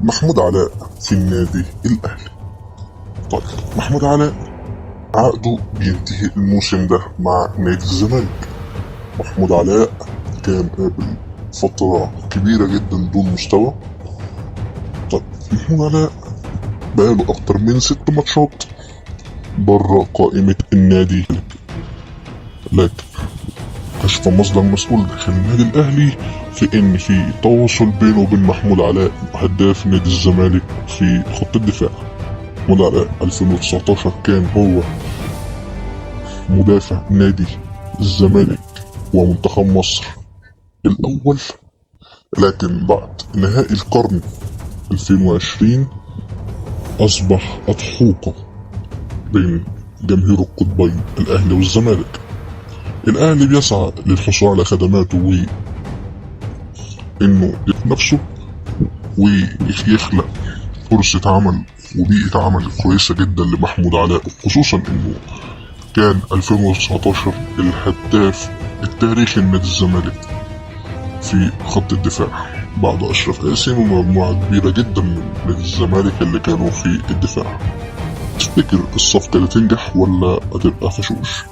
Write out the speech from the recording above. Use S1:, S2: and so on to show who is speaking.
S1: محمود علاء في النادي الأهلي. طيب محمود علاء عقده بينتهي الموسم ده مع نادي الزمالك. محمود علاء كان قابل فترة كبيرة جدا دون مستوى. طيب محمود علاء بقاله أكتر من 6 ماتشات بره قائمة النادي، لكن كشف مصدر مسؤول داخل النادي الأهلي في إن في تواصل بينه وبين محمود علاء هداف نادي الزمالك في خط الدفاع. محمود علاء 2019 كان هو مدافع نادي الزمالك ومنتخب مصر الأول، لكن بعد نهائي القرن 2020 أصبح أضحوكة بين جماهير القطبين الأهلي والزمالك. الأهلي بيسعى للحصول على خدماته و إنه نفسه ويخلق فرصة عمل وبيئة عمل كويسة جدا لمحمود علاء، خصوصا إنه كان 2019 الهداف التاريخي لنادي الزمالك في خط الدفاع بعد أشرف قاسم ومجموعة كبيرة جدا من نادي الزمالك اللي كانوا في الدفاع. تفتكر الصفقة دي تنجح ولا هتبقى فشوش؟